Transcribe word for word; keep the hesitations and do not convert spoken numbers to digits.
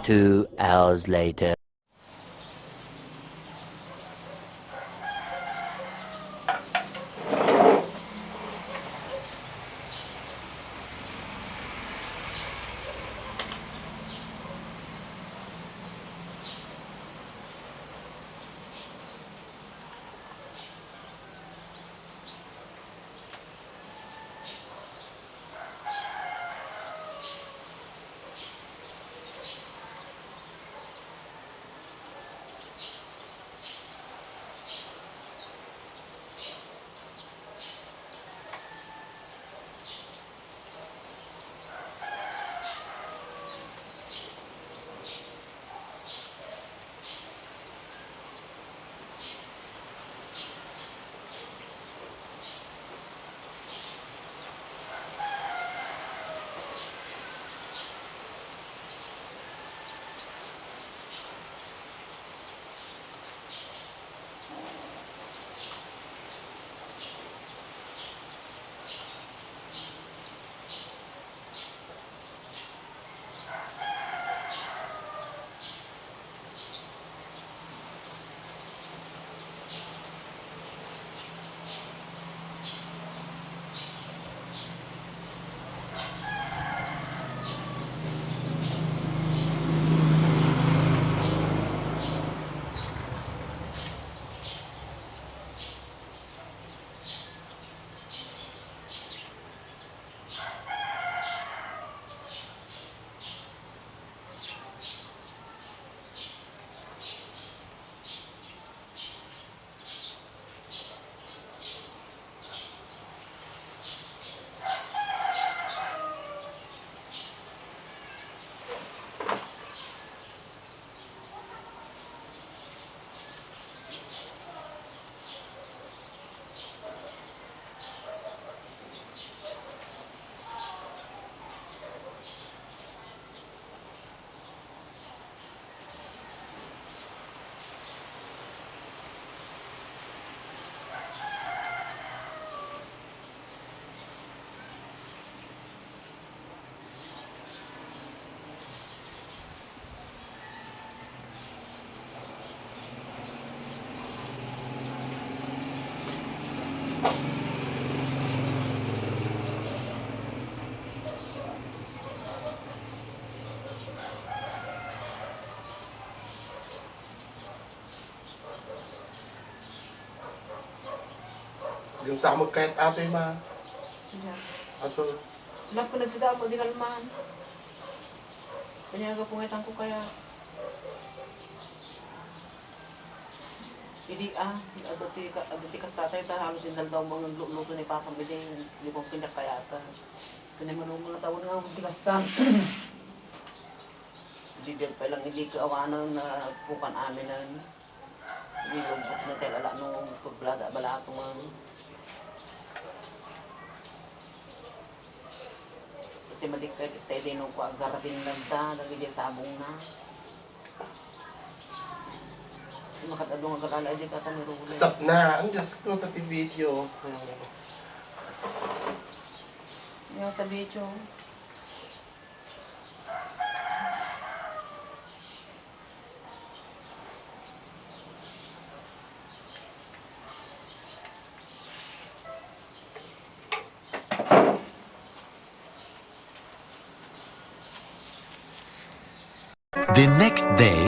Two hours later. Agimsa mo kayat atoy, ma. Iya. Ato. Anak ko, nagsida ako di kalman. Kanya nga pungitan ko kaya. Idi, ah, adu ti ka-, adu ti kastatay ta halos indaldaw mo nga luto ni Papa idi, di ko kanya kayatan. Kanya manungo nga taon nga, di kasta. Di, di pa lang idi kaawanan na pukan aminen. Di, lubot na tayo lala no pagbalada-balato nga. Iti madikket iti dayno ko agarabin lang ta, dagiti sabongna. Makadado nga agalala, di ka ta ni Rule. Stop na. Ang Diyos ko, pati video. Yung ta video. The next day.